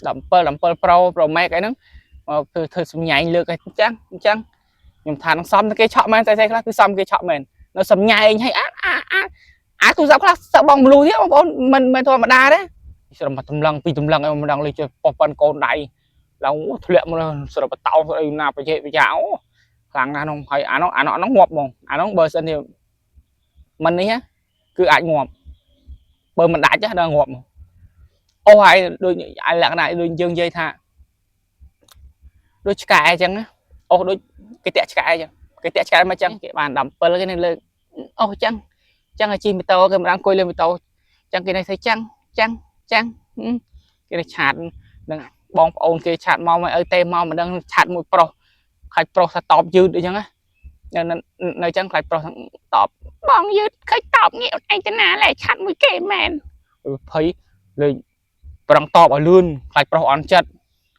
17 17 Pro Pro Max អីហ្នឹងមកធ្វើធ្វើសម្ញែងលើកអីអញ្ចឹងអញ្ចឹងខ្ញុំថានឹងសំគេឆក់មែនស្អីៗខ្លះគឺសំគេឆក់មែននៅសម្ញែងឲ្យអាអាអាអាទូរស័ព្ទខ្លះសឹកបងមលូទៀតបងប្អូនមិនមិនធម្មតាទេស្រមមកតម្លឹងពីរតម្លឹងអីម្ដងលេចប៉ុសប៉ិនកូនដៃឡើងធ្លាក់មកស្របតោស្អីណាបច្ចេកវិទ្យាអូខ្លាំងណាស់នោះហើយអានោះអានោះអានោះងាប់ហ្មងអានោះបើសិនជាមិននេះគឺអាចងាប់បើមិនដាច់ដល់ងាប់ហ្មងអូហើយដូចលក្ខណៈដូចយើងនិយាយថាដូចឆ្កែអញ្ចឹងអូដូចគេតាក់ឆ្កែអញ្ចឹងគេតាក់ឆ្កែមកអញ្ចឹងគេបាន17គេនៅលើអូអញ្ចឹងអញ្ចឹងឲ្យជិះម៉ូតូគេមិនដឹងអង្គុយលើម៉ូតូអញ្ចឹងគេនៅស្អីចឹងចឹងចឹងគេនៅ chat នឹងបងប្អូនគេ chat មកមកឲ្យទេមកមិនដឹង chat មួយប្រុសខ្លាច់ប្រុសថាតបយឺតអីចឹងណានៅនៅចឹងខ្លាច់ប្រុសតបបងយឺតឃើញតបងាកឯងទៅណាលែ chat មួយគេមែនភ័យលេងប្រឹងតបឲ្យលឿនខ្លាចប្រុសអន់ចិត្ត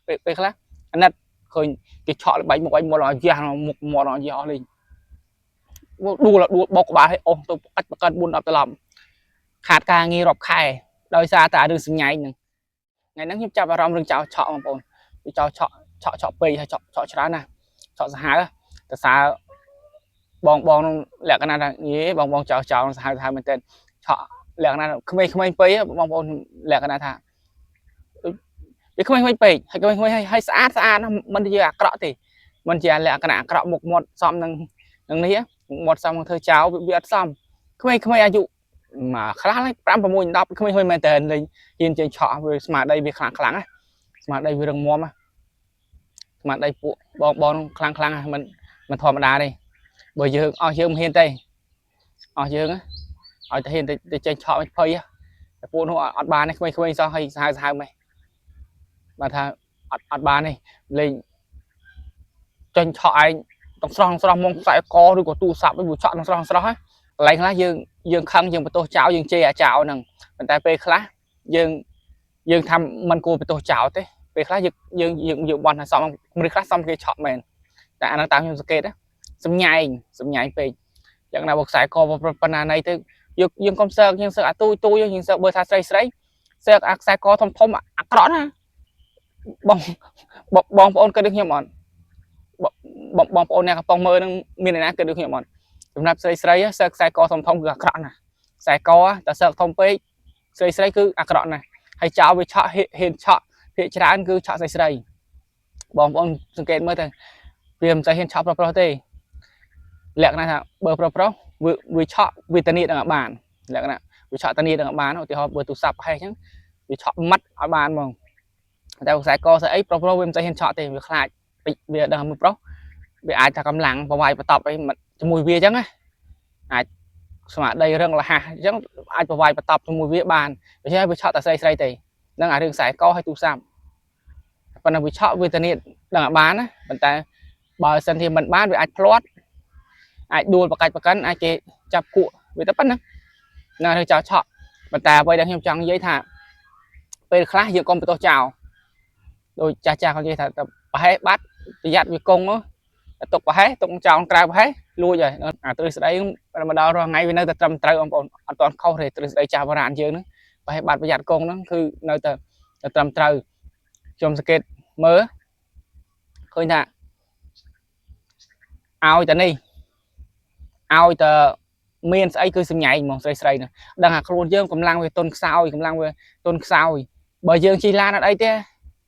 ពេលពេលខ្លះអាណិតឃើញគេឆក់បែកមុខឯងមាត់ឲ្យយ៉ាស់មុខមាត់ឲ្យយ៉ាស់អស់លេងដួលដួលបោកក្បាលឲ្យអស់ទៅកាច់បកិន4 10ត្រឡប់ខាតការងាររាប់ខែដោយសារតែរឿងសញ្ញែងហ្នឹងថ្ងៃហ្នឹងខ្ញុំចាប់អារម្មណ៍រឿងចោលឆក់បងប្អូនវាចោលឆក់ឆក់ឆក់ពេកហើយឆក់ឆក់ច្រើនណាស់ឆក់សាហាវតែសារបងបងនោះលក្ខណៈថាយេបងបងចោលចោលសាហាវសាហាវមែនទែនឆក់លក្ខណៈក្មេងៗពេកបងប្អូនលក្ខណៈថាវាក្មេងៗពេកហើយក្មេងៗហើយស្អាតស្អាតណាមិនជាអាក្រក់ទេមិនជាលក្ខណៈអាក្រក់មុខមាត់សមនឹងនឹងនេះមុខមាត់សមនឹងធ្វើចោលវាអត់សមក្មេងៗអាយុមកខ្លះ5 6 10ក្មេងៗមែនតើលេងហ៊ានចេញឆក់វាស្មារតីវាខ្លាំងខ្លាំងណាស្មារតីវារឹងមាំណាស្មារតីពួកបងបងខ្លាំងខ្លាំងមិនមិនធម្មតាទេបើយើងអស់យើងមិនហ៊ានទេអស់យើងឲ្យតែហ៊ានទៅចេញឆក់មិនភ័យតែពួកនោះអត់បានទេក្មេងៗសោះហើយសាហាវសាហាវម៉េចបាទថាអត់អត់បានទេលេងចេញឆក់ឯងទាំងស្រស់ស្រស់មកខ្សែកឬក៏ទូរស័ព្ទវាឆក់ទាំងស្រស់ស្រស់ហើយកន្លែងខ្លះយើងយើងខឹងយើងបន្ទោសចោលយើងជេរអាចោលហ្នឹងប៉ុន្តែពេលខ្លះយើងយើងថាមិនគួរបន្ទោសចោលទេពេលខ្លះយើងយើងយើងយើងបន់ថាសមមនុស្សខ្លះសមគេឆក់មែនតែអាហ្នឹងតាមខ្ញុំសង្កេតណាសំញែងសំញែងពេកយ៉ាងណាបើខ្សែកប៉ុណ្ណាណីទៅយើងយើងកុំសើកយើងសើកអាទូទូយើងសើកបើថាស្រីស្រីសើកអាខ្សែកធំធំអាក្រក់ណាបងបងប្អូនគិតដូចខ្ញុំអត់បងបងប្អូនអ្នកកំប៉ុងមើលហ្នឹងមានអ្នកណាគិតដូចខ្ញុំអត់សម្រាប់ស្រីស្រីសើកខ្សែកធំធំគឺអាក្រក់ណាស់ខ្សែកតែសើកធំពេកស្រីស្រីគឺអាក្រក់ណាស់ហើយចោលវាឆក់ហ៊ានឆក់ភាកច្រើនគឺឆក់ស្រីស្រីបងប្អូនសង្កេតមើលទៅវាមិនសូវហ៊ានឆក់ប្រុសប្រុសទេលក្ខណៈថាបើប្រុសប្រុសវាវាឆក់វាតានីដល់បានលក្ខណៈវាឆក់តានីដល់បានឧទាហរណ៍បើទូរស័ព្ទប្រហែលអញ្ចឹងវាឆក់ម៉ាត់ឲ្យបានហ្មងតែខ្សែកស្អីប្រុសប្រុសវាមិនសូវហ៊ានឆក់ទេវាខ្លាចវាដឹងមើលប្រុសវាអាចថាកម្លាំងប្រវាយបន្តប់អីជាមួយវាអញ្ចឹងណាអាចស្មារតីរឹងលះអញ្ចឹងអាចប្រវាយបន្តប់ជាមួយវាបានដូច្នេះវាឆក់តែស្រីស្រីទេនឹងអារឿងខ្សែកហើយទូរស័ព្ទប៉ុន្តែវាឆក់វាធានាដឹងឲ្យបានណាប៉ុន្តែបើសិនជាមិនបានវាអាចភ្លាត់អាចដួលបកាច់បកិនអាចគេចាប់គក់វាតែប៉ុណ្្នឹងណារឿងចោលឆក់ប៉ុន្តែអ្វីដែលខ្ញុំចង់និយាយថាពេលខ្លះយើងកុំបន្ទោសចោលដូចចាស់ចាស់គាត់និយាយថាប្រហែសបាត់ប្រយ័ត្នវាគង់ទុកប្រហែសទុកចោលក្រៅប្រហែសលួចហើយអាទ្រឹស្ដីមកដល់រាល់ថ្ងៃវានៅតែត្រឹមត្រូវបងប្អូនអត់ទាន់ខុសទេទ្រឹស្ដីចាស់បុរាណយើងហ្នឹងប្រហែសបាត់ប្រយ័ត្នគង់ហ្នឹងគឺនៅតែត្រឹមត្រូវខ្ញុំសង្កេតមើលឃើញថាឲ្យតែនេះឲ្យតែមានស្អីគឺសម្ញែងហ្មងស្រីស្រីហ្នឹងដឹងថាខ្លួនយើងកម្លាំងវាទុនខ្សោយកម្លាំងវាទុនខ្សោយបើយើងជិះឡានអត់អីទេ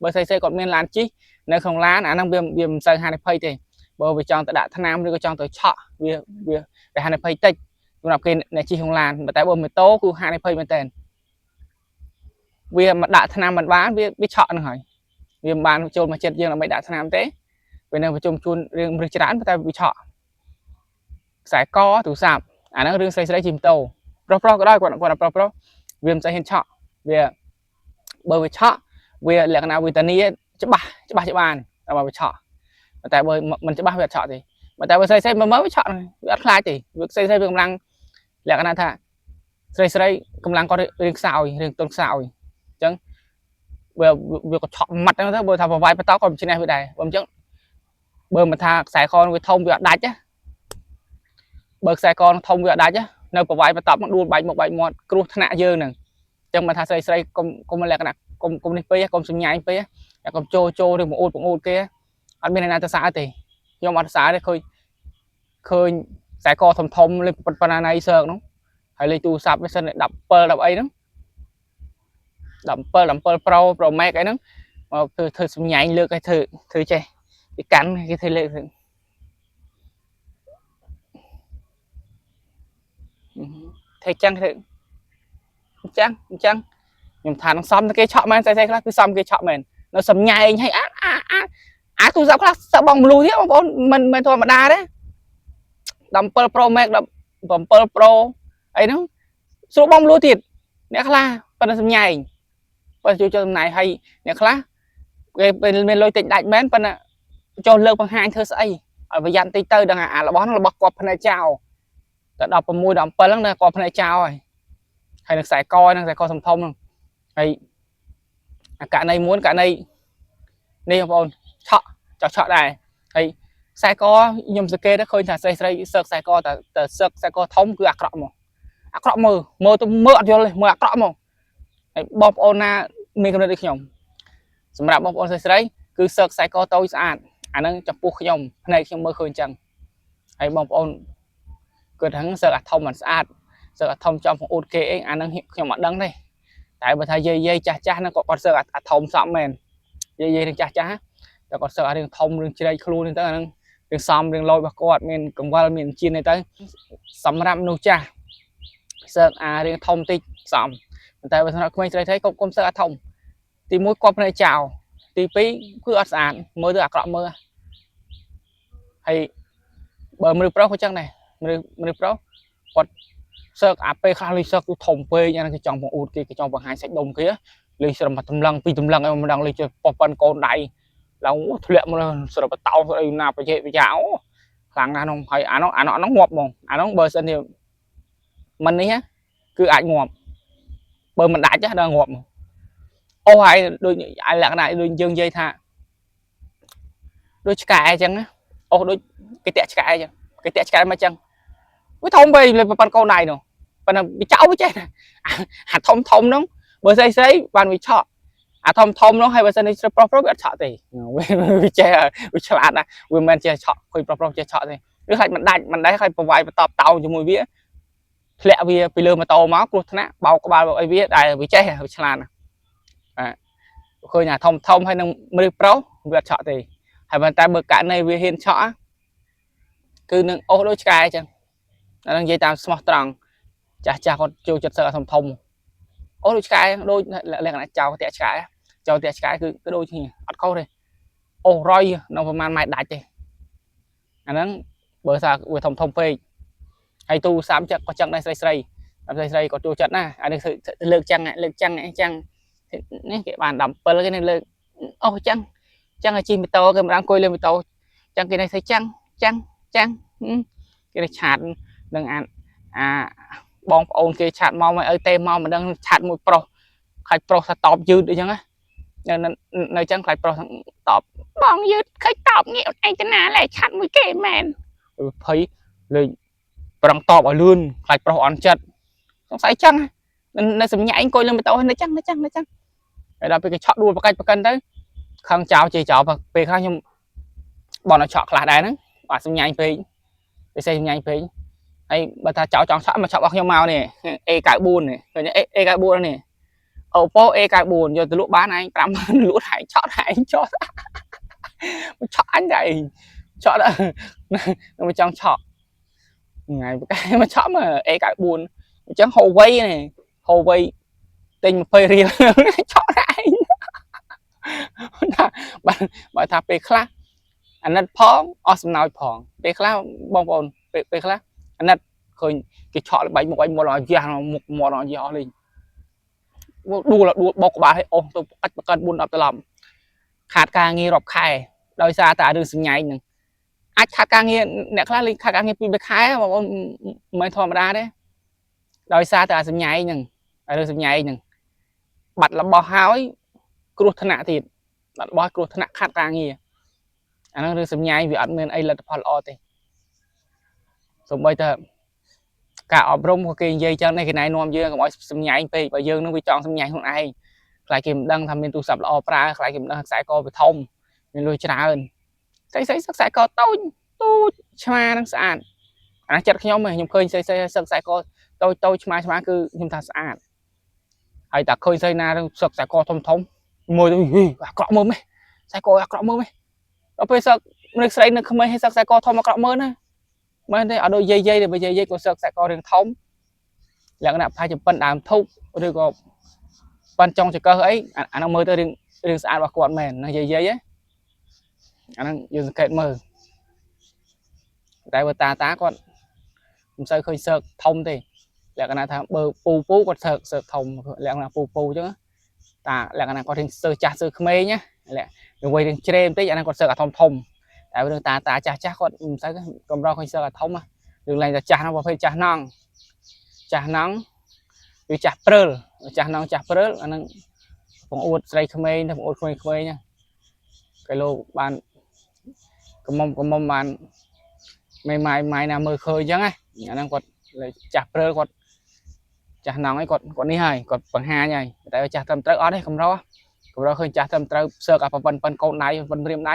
បើស្រីស្រីគាត់មានឡានជិះនៅក្នុងឡានអាហ្នឹងវាវាមិនសូវហានិភ័យទេបើវាចង់ទៅដាក់ថ្នាំឬក៏ចង់ទៅឆក់វាវាវាហានិភ័យតិចសម្រាប់គេអ្នកជិះក្នុងឡានតែបើម៉ូតូគឺហានិភ័យមែនតើវាមកដាក់ថ្នាំមិនបានវាវាឆក់ហ្នឹងហើយវាមិនបានចូលមកចិត្តយើងដើម្បីដាក់ថ្នាំទេវានៅប្រជុំជួនរឿងរឹសច្រើនតែវាឆក់ខ្សែកទូរស័ព្ទអាហ្នឹងរឿងស្រីស្រីជិះម៉ូតូប្រុសប្រុសក៏ដោយគាត់គាត់ប្រុសប្រុសវាមិនសូវហ៊ានឆក់វាបើវាឆក់វាលក្ខណៈវេទនាច្បាស់ច្បាស់ច្បាស់តែបើវាឆក់តែបើមិនច្បាស់វាអត់ឆក់ទេតែបើស្រីស្រីមើលមើលវាឆក់វាអត់ខ្លាចទេវាស្រីស្រីវាកម្លាំងលក្ខណៈថាស្រីស្រីកម្លាំងគាត់រៀងខ្សោយរៀងទន់ខ្សោយអញ្ចឹងវាវាក៏ឆក់ម៉ាត់ហ្នឹងទៅបើថាប្រវាយបន្តក៏មិនឈ្នះវាដែរបើអញ្ចឹងបើមិនថាខ្សែកវាធំវាអត់ដាច់ណាបើខ្សែកធំវាអត់ដាច់ណានៅប្រវាយបន្តមកដួលបែកមុខបែកមាត់គ្រោះថ្នាក់យើងហ្នឹងអញ្ចឹងមិនថាស្រីស្រីកុំកុំលក្ខណៈ កុំកុំនេះពេកកុំសញ្ញាញពេកកុំចូលចូលឬមកអួតបង្អួតគេអត់មានអ្នកណាទៅសើទេខ្ញុំអត់សើទេឃើញឃើញខ្សែកធំធំលេខប៉ុណ្ណាណៃសើកនោះហើយលេខទូរស័ព្ទវាសិន17 10អីហ្នឹង17 17 Pro Pro Max អីហ្នឹងមកធ្វើធ្វើសញ្ញាញលើកឲ្យធ្វើធ្វើចេះគេកាន់គេធ្វើលើកធ្វើធ្វើចឹងធ្វើអញ្ចឹងអញ្ចឹងខ្ញុំថានឹងសំគេឆក់មែនស្អីស្អីខ្លះគឺសំគេឆក់មែននៅសំញែងឲ្យអាអាអាអាទូរស័ព្ទខ្លះសបងមលូទៀតបងប្អូនមិនមិនធម្មតាទេ17 Pro Max 17 Pro អីហ្នឹងស្រួលបងមលូទៀតអ្នកខ្លះប៉ុន្តែសំញែងប៉ុន្តែជួយចូលចំណាយឲ្យអ្នកខ្លះគេមានលុយតិចដាច់មែនប៉ុន្តែចូលលើកបង្ហាញធ្វើស្អីឲ្យប្រយ័ត្នតិចទៅដឹងអារបស់ហ្នឹងរបស់គាត់ភ្នែកចោលតែ16 17ហ្នឹងដល់គាត់ភ្នែកចោលហើយហើយនឹងខ្សែកហ្នឹងខ្សែកធំធំហ្នឹងហើយអាករណីមួយករណីនេះបងប្អូនឆក់ចោះឆក់ដែរហើយខ្សែកខ្ញុំសង្កេតឃើញថាស្រីស្រីសើកខ្សែកតែតែសើកខ្សែកធំគឺអាក្រក់មកអាក្រក់មើលមើលទៅមើលអត់យល់ទេមើលអាក្រក់មកហើយបងប្អូនណាមានកំណត់ដូចខ្ញុំសម្រាប់បងប្អូនស្រីស្រីគឺសើកខ្សែកតូចស្អាតអាហ្នឹងចំពោះខ្ញុំភ្នែកខ្ញុំមើលឃើញអញ្ចឹងហើយបងប្អូនគាត់ហ្នឹងសើកអាធំមិនស្អាតសើកអាធំចំបង្អួតគេអីអាហ្នឹងខ្ញុំអត់ដឹងទេតែបើថាយាយយាយចាស់ចាស់ហ្នឹងក៏គាត់សើកអាធំសក់មែនយាយយាយនឹងចាស់ចាស់តែគាត់សើកអារឿងធំរឿងជ្រែកខ្លួនហ្នឹងទៅអាហ្នឹងរឿងសំរឿងលយរបស់គាត់មានកង្វល់មានជៀនអីទៅសម្រាប់មនុស្សចាស់សើកអារឿងធំតិចសំប៉ុន្តែបើសម្រាប់ក្មេងស្រីស្រីកុំសើកអាធំទី1គាត់ភ្នែកចោលទី2គឺអត់ស្អាតមើលទៅអាក្រក់មើលហើយបើមនុស្សប្រុសក៏ចឹងដែរមនុស្សមនុស្សប្រុសគាត់សើកអាពេលខ្លះលុយសើកគឺធំពេកអាហ្នឹងគេចង់បង្អួតគេគេចង់បង្ហាញសាច់ដុំគេលុយស្រមតម្លឹងពីរតម្លឹងអីមិនដឹងលុយប៉ុប៉ុនកូនដៃឡើងធ្លាក់មកស្របតោស្អីណាបច្ចេកវិទ្យាអូខ្លាំងណាស់នោះហើយអានោះអានោះអានោះងាប់ហ្មងអានោះបើសិនជាមិននេះគឺអាចងាប់បើមិនដាច់ដល់ងាប់អូហើយដូចលក្ខណៈដូចយើងនិយាយថាដូចឆ្កែអញ្ចឹងអូដូចគេតាក់ឆ្កែអញ្ចឹងគេតាក់ឆ្កែមកអញ្ចឹងវាធំពេកលើប៉ុនកូនដៃនោះប៉ុន្តែវាចោលវាចេះអាធំធំហ្នឹងបើស្អីស្អីបានវាឆក់អាធំធំនោះហើយបើសិនជាប្រុសប្រុសវាអត់ឆក់ទេវាចេះវាឆ្លាតណាស់វាមិនមែនចេះឆក់ឃើញប្រុសប្រុសចេះឆក់ទេវាខ្លាចមិនដាច់មិនដែរខ្លាចប្រវាយបន្តតោងជាមួយវាធ្លាក់វាពីលើម៉ូតូមកគ្រោះថ្នាក់បោកក្បាលអីវាដែលវាចេះវាឆ្លាតណាស់បាទឃើញអាធំធំហើយនឹងមនុស្សប្រុសវាអត់ឆក់ទេហើយប៉ុន្តែបើករណីវាហ៊ានឆក់គឺនឹងអូសដូចឆ្កែអញ្ចឹងអានឹងនិយាយតាមស្មោះត្រង់ចាស់ចាស់គាត់ចូលចិត្តសឹកអាធំធំអូសដូចឆ្កែដូចលក្ខណៈចោលតាក់ឆ្កែចោលតាក់ឆ្កែគឺគឺដូចគ្នាអត់ខុសទេអូសរយនៅប្រហែលម៉ែត្រដាច់ទេអាហ្នឹងបើថាវាធំធំពេកហើយទូ30ចិត្តក៏ចឹងដែរស្រីស្រីស្រីស្រីក៏ចូលចិត្តណាអានេះលើកចឹងលើកចឹងអញ្ចឹងនេះគេបាន17គេនេះលើកអូសចឹងចឹងឲ្យជិះម៉ូតូគេមិនដឹងអង្គុយលើម៉ូតូចឹងគេនេះធ្វើចឹងចឹងចឹងគេនេះ chat នឹងអាអាបងប្អូនគេ chat មកមកឲ្យទេមកមិនដឹង chat មួយប្រុសខ្លាចប្រុសថាតបយឺតអីចឹងណានៅនៅចឹងខ្លាចប្រុសតបបងយឺតឃើញតបងាកឯងទៅណាលែ chat មួយគេមែនភ័យលេងប្រឹងតបឲ្យលឿនខ្លាចប្រុសអន់ចិត្តសង្ស័យចឹងនៅសម្ញាអង្គុយលើម៉ូតូនៅចឹងនៅចឹងនៅចឹងហើយដល់ពេលគេឆក់ដួលប្រកាច់ប្រកិនទៅខឹងចោលជេរចោលពេលខ្លះខ្ញុំបនឲ្យឆក់ខ្លះដែរហ្នឹងបាទសម្ញាញពេកពិសេសសម្ញាញពេកហើយបើថាចោលចង់ឆក់មកឆក់របស់ខ្ញុំមកនេះ A94 នេះឃើញ A94 នេះ Oppo A94 យកទៅលក់បានឯង50000លក់ឯងឆក់ឯងចោលមកឆក់អញតែឯងឆក់ដល់មកចង់ឆក់ថ្ងៃប្រកែមកឆក់មក A94 អញ្ចឹង Huawei នេះ Huawei ទិញ20រៀលឆក់ឯងថាបើបើថាពេលខ្លះអាណិតផងអស់សំណោចផងពេលខ្លះបងប្អូនពេលពេលខ្លះអាណិតឃើញគេឆក់បែកមុខឲ្យមាត់ឲ្យយ៉ាស់មុខមាត់ឲ្យយ៉ាស់អស់លេងដួលដួលបោកក្បាលឲ្យអស់ទៅកាច់បកិន4 10ត្រឡប់ខាតការងាររាប់ខែដោយសារតែរឿងសញ្ញាញហ្នឹងអាចខាតការងារអ្នកខ្លះលេងខាតការងារពី3ខែបងប្អូនមិនមែនធម្មតាទេដោយសារតែអាសញ្ញាហ្នឹងរឿងសញ្ញាហ្នឹងបាត់របស់ហើយគ្រោះថ្នាក់ទៀតបាត់របស់គ្រោះថ្នាក់ខាតការងារអាហ្នឹងរឿងសញ្ញាវាអត់មានអីលទ្ធផលល្អទេសូម្បីតែការអប់រំក៏គេនិយាយចឹងដែរគេណែនាំយើងកុំឲ្យសញ្ញាពេកបើយើងនឹងវាចង់សញ្ញាខ្លួនឯង ខ្លាចគេមិនដឹងថាមានទូរស័ព្ទល្អប្រើខ្លាចគេមិនដឹងថាខ្សែកវាធំមានលុយច្រើនស្អីស្អីសឹកខ្សែកតូចតូចឆ្មានឹងស្អាតអានេះចិត្តខ្ញុំខ្ញុំឃើញស្អីស្អីសឹកខ្សែកតូចតូចឆ្មាឆ្មាគឺខ្ញុំថាស្អាតហើយតែឃើញស្អីណាសឹកខ្សែកធំធំមើលទៅហីអាក្រក់មើលម៉េះខ្សែកអាក្រក់មើលម៉េះដល់ពេលសឹកមនុស្សស្រីនៅក្មេងឲ្យសឹកខ្សែកធំអាក្រក់មើលណាមែនទេអត់ដូចយាយយាយទេបើយាយយាយក៏សឹកខ្សែករឿងធំលក្ខណៈប្រហែលជាប៉ិនដើមធុកឬក៏ប៉ិនចុងចង្កឹះអីអាហ្នឹងមើលទៅរឿងរឿងស្អាតរបស់គាត់មែនណាយាយយាយអាហ្នឹងយើងសង្កេតមើលតែបើតាតាគាត់មិនសូវឃើញសើកធំទេលក្ខណៈថាបើពូពូគាត់សើកសើកធំលក្ខណៈពូពូអញ្ចឹងតាលក្ខណៈគាត់រៀងសើចាស់សើក្មេងណាលក្ខវ័យរៀងជ្រេបន្តិចអាហ្នឹងគាត់សើកអាធំធំតែរឿងតាតាចាស់ចាស់គាត់មិនសូវកម្រឃើញសើកអាធំរឿងឡើងតែចាស់ហ្នឹងប្រភេទចាស់ណង់ចាស់ណង់ឬចាស់ព្រើលចាស់ណង់ចាស់ព្រើលអាហ្នឹងបងអួតស្រីក្មេងទៅបងអួតក្មេងៗណាគេលោកបានកំមុំកំមុំបានមេម៉ាយម៉ាយណាមើលឃើញអញ្ចឹងណាអាហ្នឹងគាត់ចាស់ព្រើលគាត់ចាស់ណង់អីគាត់គាត់នេះហើយគាត់បង្ហាញហើយតែចាស់ត្រឹមត្រូវអត់ទេកម្រកម្រឃើញចាស់ត្រឹមត្រូវសើកអាប៉ុនប៉ុនកូនដៃប៉ុនព្រាមដៃ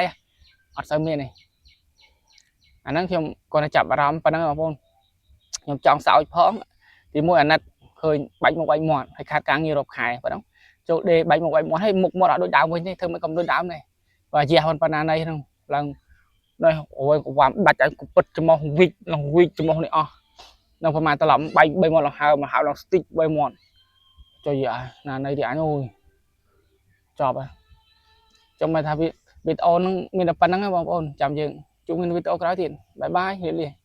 អត់សូវមានទេអាហ្នឹងខ្ញុំគាត់ចាប់អារម្មណ៍ប៉ុណ្ណឹងបងប្អូនខ្ញុំចង់សោចផងទីមួយអាណិតឃើញបាច់មុខបាច់មាត់ហើយខាត់ការងាររាប់ខែប៉ុណ្ណឹងចូលដេបាច់មុខបាច់មាត់ហើយមុខមាត់អត់ដូចដើមវិញទេធ្វើមិនកុំដូចដើមទេបើយ៉ាប៉ុណ្ណាណីហ្នឹងឡើងនេះអូយកវ៉ាំដាច់ឲ្យកពិតច្មោះវិចឡើងវិចច្មោះនេះអស់នឹងប្រហែលត្រឡប់បែកបីមាត់ឡើងហើមហើឡើងស្ទីចបីមាត់ចុយអាណាណីទីអញអូយចប់ហើយចង់មកថាវីដេអូហ្នឹងមានតែប៉ុណ្្នឹងបងប្អូនចាំយើងជួបគ្នាវីដេអូក្រោយទៀត bye bye លាលា។